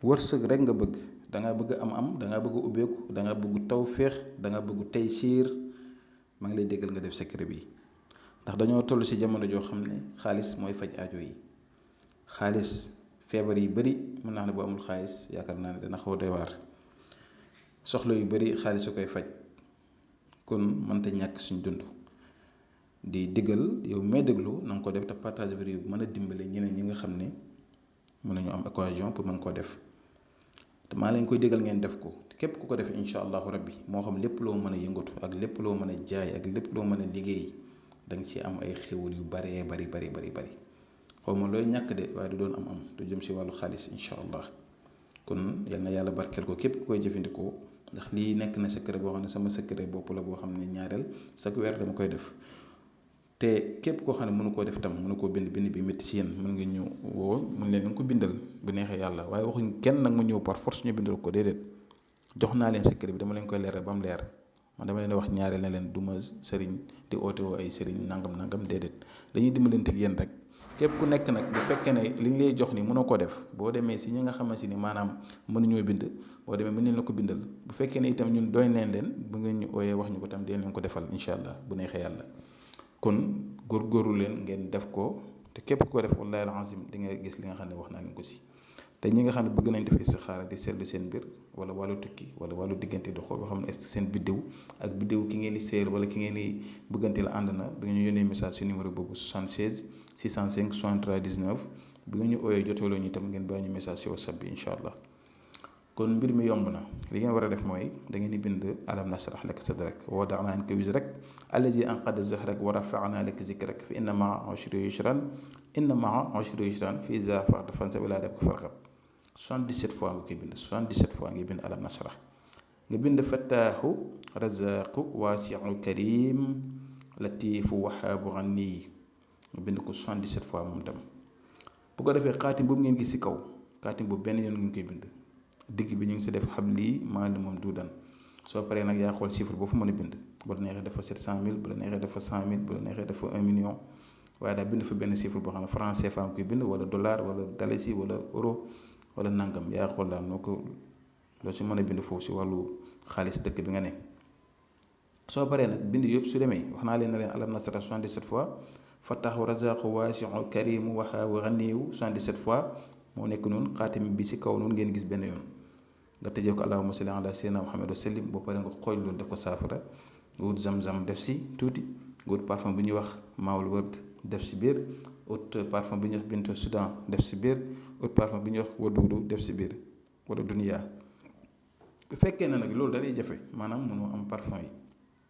wërsëg rek nga bëgg, da nga bëgg am da nga bëgg ubbeeku, da nga bëgg tawféex, da nga bëgg taysiir, maa ngi lay déggal nga def secret bi. ndax dañoo toll si jamono joo xam ne xaalis mooy faj aajo yi. xaalis feebar yi bëri mën naa ne bu amul xaalis yaakaar naa ne dana xaw doy waar. soxla yu bëri xaalis a koy faj, kon mënta ñàkk suñ dund. di diggal yow may déglu na nga ko def te partage vidéo bi mën a dimbale ñeneen ñi nga xam ne mën nañu am occasion pour mën koo def. te maa leen koy digal ngeen def ko képp ku ko def incha allahu rabbi, moo xam lépp loo mën a yëngatu ak lépp loo mën a jaay ak lépp loo mën a liggéey, da nga ci am ay xéwal yu baree bari. xaw ma looy ñàkk de waaye du doon am du jëm si wàllu xaalis incha allah. kon yal na yàlla barkeel ko képp ku koy jëfandikoo, ndax lii nekk na secret boo xam ne sama secret bopp la boo xam ne ñaareel chaque weer dama koy def. te képp koo xam ne mënu koo def tam, mënu koo bind bi métti si yéen, mën nga ñëw woo mën leen nga ko bindal bu neexee yàlla, waaye waxuñ kenn nag ma ñëw par force ñu bindal ko, déedéet. jox naa leen secret bi, dama leen koy leeral ba mu leer. man dama leen wax ñaareel na leen du ma sëriñ di oote woo ay sëriñ nangam déedéet. dañuy dimbalante ak yéen rek. képp ku nekk nag bu fekkee ne li ñu lay jox ni mënoo ko def, boo demee si ñi nga xamante ni maanaam mënuñoo bind, boo demee mën leen la ko bindal. bu fekkee ne itam ñun doy neen leen bu ngeen ñu ooyee wax ñu ko tam dinañ leen ko defal incha allah bu neexee yàlla. kon góorgóorlu leen ngeen def ko, te képp ku ko def wallaahi alazim di nga gis li nga xam ne wax naa leen ko si. te ñi nga xam ne bëgg nañ def istixaara di seetlu seen mbir wala wàllu tukki wala wàllu diggante di xool boo xam ne est seen biddew ak biddew ki ngeen di seeyal wala ki ngeen di bëggante la ànd na, bi nga ñu yónnee message si numéro boobu 76 605 63 19 bi nga ñu ooyee joteeloo ñu itam ngeen bàyyi ñu message si WhatsApp bi incha allah. kon mbir mi yomb na, li ngeen war a def mooy da ngeen di bind alam nashrah laka sadrak wa wada'na anka wizrak allazi anqada zahrak wa rafa'na laka zikrak fa inna ma'a usri yusran fa iza faragta fansab ila rabbika farghab. 77 fois nga koy bind, 77 fois ngay bind alam nashrah. nga bind fattaahu razaqu waasi'u karim latifu wahaabu ghani, nga bind ko 77 fois moom tam. bu ko defee xaatim boobu ngeen gis si kaw, xaatim boobu benn yoon ngeen koy bind. digg bi ñu ngi si def habli maali moom duudan. soo paree nag yaa xool chiffre boo fa mën a bind, bu la neexee dafa 700 000, bu la neexee dafa 100 000, bu la neexee dafa 1 million. waaye daal bind fa benn chiffre boo xam ne franc CFA nga koy bind wala dollar wala dalasi wala euro wala nangam, yaa xool daal noo ko loo si mën a bind foofu si wàllu xaalis dëkk bi nga ne. soo paree nag bind yëpp su demee wax naa leen ne leen alam nashrah 77 fois, fattaahu razaqu waasi'u karimu wahaabu ghaniyu 77 fois moo nekk noonu. xaatim bi si kaw noonu ngeen gis benn yoon, nga tëjee ko allahumma salli ala sayyidina Muhammad wa sallim. boo paree nga xooj loolu def ko saafara, nga wut zam-zam def si tuuti, nga wut parfum bu ñuy wax maawul wërd def si biir, ut parfum bi ñuy wax bintu Soudan def si biir, ut parfum bi ñuy wax waduudu def si biir wala duniya. bu fekkee ne nag loolu da lay jafe, maanaam mënoo am parfum yi,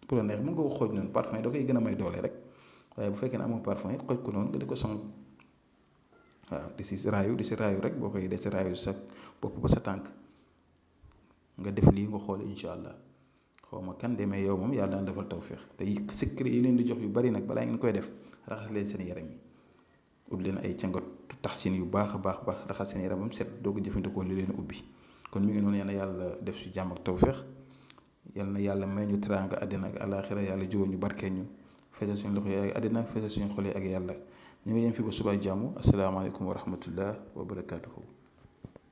bu la neex mën nga ko xooj noonu, parfum yi da koy gën a may doole rek. waaye bu fekkee ne amoo parfum yi xooj ko noonu nga di ko sang, waaw di si raayu rek. boo koy dee si raayu sa bopp ba sa tànk, nga def lii nga xool incha allah. xaw ma kan demee yow moom yàlla daan defal tawféex. te secret yi leen di jox yu bari nag balaa ngeen koy def raxas leen seen yaram yi, ut leen ay cangat taxsin yu baax a baax raxas seen yaram ba mu set doo ko jëfandikoo li leen ubbi. kon mi ngi noonu, yal na yàlla def si jàmm ak tawféex, yal na yàlla may ñu teraanga àddina ak alaaxira, yàlla jubóo ñu barkee ñu, feesal suñu loxo yi ak àddina, feesal suñu xol yi ak yàlla. ñu ngi yem fi ba suba jàmm. asalaamaaleykum wa rahmatullah wa barakaatuhu.